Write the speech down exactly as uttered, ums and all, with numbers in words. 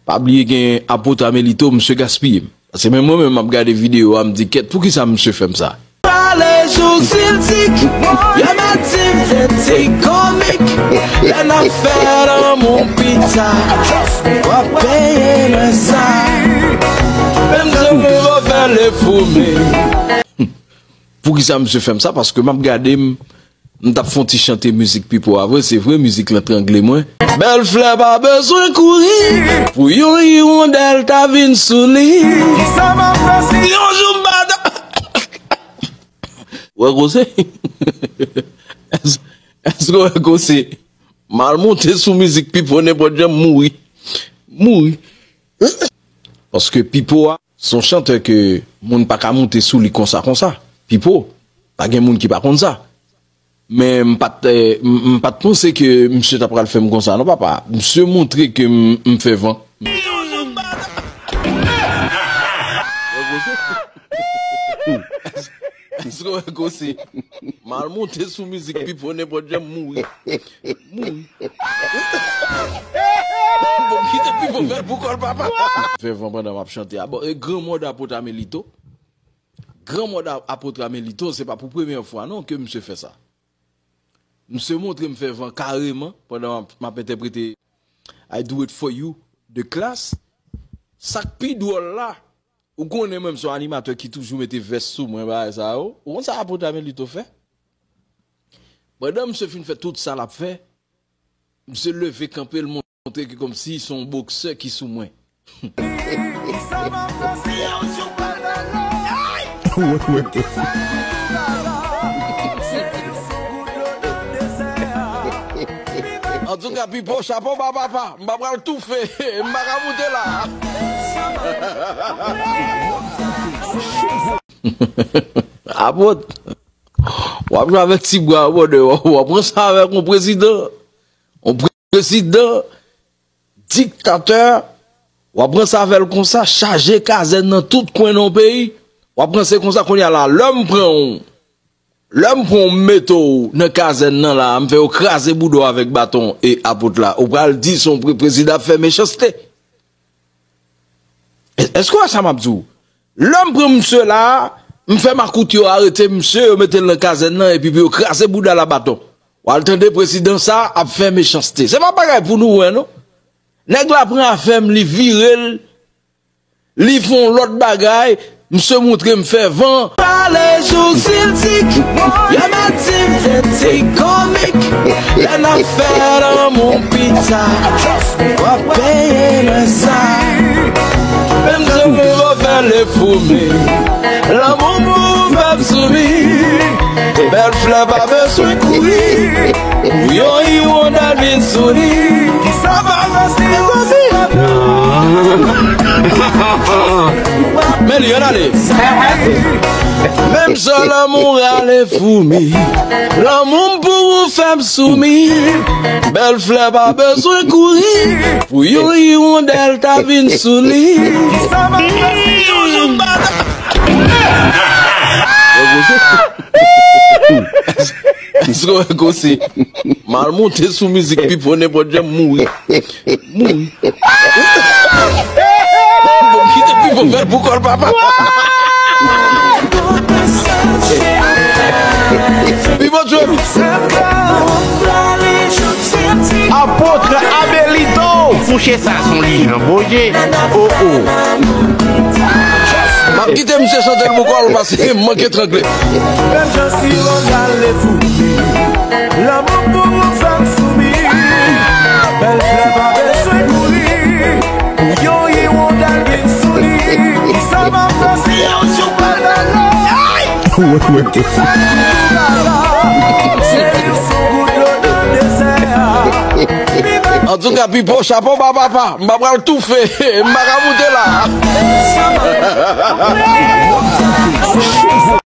Pa bliye gen Apot Amelito, misye gaspiye m. Paske menm mwen menm m ap gade videyo a, m di, "Kèt, poukisa misye fè m sa?" Pale jouk siltik, yo mèt di m se ti komik. Lè n ap fè lanmou pita, w ap peye mwen sa. Menm si w vin fè le foumi. Poukisa misye fè m sa? Paske m ap gade m, m t ap fè yon ti chante mizik Pipo a vre, se vre mizik lan trangle mwen. Bèl flè pa bezwen kouri pou yon iwondèl ta vin sou li. Kisa m ap fè si yon jou m pa ta Wè koze? Èske, èske w wè koze? M al monte sou mizik Pipo nenpòt jan m mouri. Mouri. Paske Pipo a, se yon chantè ke moun pa ka monte sou li konsa konsa. Pipo, pa gen moun ki pa konn sa. Men m pa t, eh, m, m pa t panse ke misye ta pral fè m konsa non, papa. Misye montre ke m, m fè van. Èske w wè koze? M al monte sou mizik Pipo nenpòt jan m mouri. Mouri. Bon, kite Pipo fè l pou kò l, papa. Fè van pandan m ap chante a. Bon, e granmòd Apot Amelito. Granmòd a-, Apot Amelito, se pa pou premyè fwa non ke misye fè sa. Misye montre m fè van kareman pandan m ap, m ap entèprete I Do It For You de Klass. Sa k pi dwòl la, ou konnen mwen m se yon animatè ki toujou mete vès sou mwen, bagay sa yo. Ou konn sa Apot Amelito fè? Pandan misye fin fè tout sa l ap fè, misye leve kanpe, l montre ke kòmsi se yon boksè ki sou mwen. Antouka, Pipo, chapo ba papa. M pa pral toufe. M pa ka moute la. Apot. W ap jwe avèk ti bwa yo, brother. W ap pran sa avèk yon prezidan. Yon pre-, prezidan, diktatè. W ap pran sa avè l konsa, chaje kazèn nan tout kwen nan yon peyi. W ap pran se konsa kounye a la, lè m pran w, lè m pran w, m mete w nan kazèn nan la, m fè yo kraze bouda w avèk baton e Apot la. Ou pral di se yon pre-, prezidan ap fè mechanste. È-, èske w wè sa m ap di w? Lè m pran misye la, m fè makout yo arete misye, yo mete l nan kazèn nan, epi pou yo kraze bouda l a baton. W al tande prezidan sa ap fè mechanste. Se pa bagay pou nou wè, non. Nèg la pran afè m, li vire l, li fè yon lòt bagay, misye montre m fè van. Pale jouk siltik, yo mèt di m se ti komik. Lè n ap fè lanmou pita, w ap peye mwen sa. Menm si w vin fè le foumi, lanmou pou ou fè m souri. Bèl flè pa bezwen kouri pou yon iwondèl vin sou li. Kisa pa fasil. Men li, ann ale. Menm si lanmou rale foumi, lanmou m pou ou fè m soumi. Bèl flè pa bezwen kouri pou yon iwondèl ta vin sou li. Kisa pa fasil. Èske w wè koze? M al monte sou mizik Pipo nenpòt jan, m mouri. Mouri. Bon, kite Pipo fè l pou kò l, papa. Pipo tchwe nou. Apôtre Abelito. Mouche sa se yon lijan, Bondye. Oh, oh. M ap kite misye chante l pou kò l paske m manke trangle. Bèl jan sirop rale foumi. Lanmou pou ou fè m soumi. Bèl flè pa bezwen kouri. Pou yon iwondèl vin sou li. Kisa m ap fè si yon jou pa tande? Antouka, Pipo, chapo ba papa. M pa pral toufe. M pa ka moute la.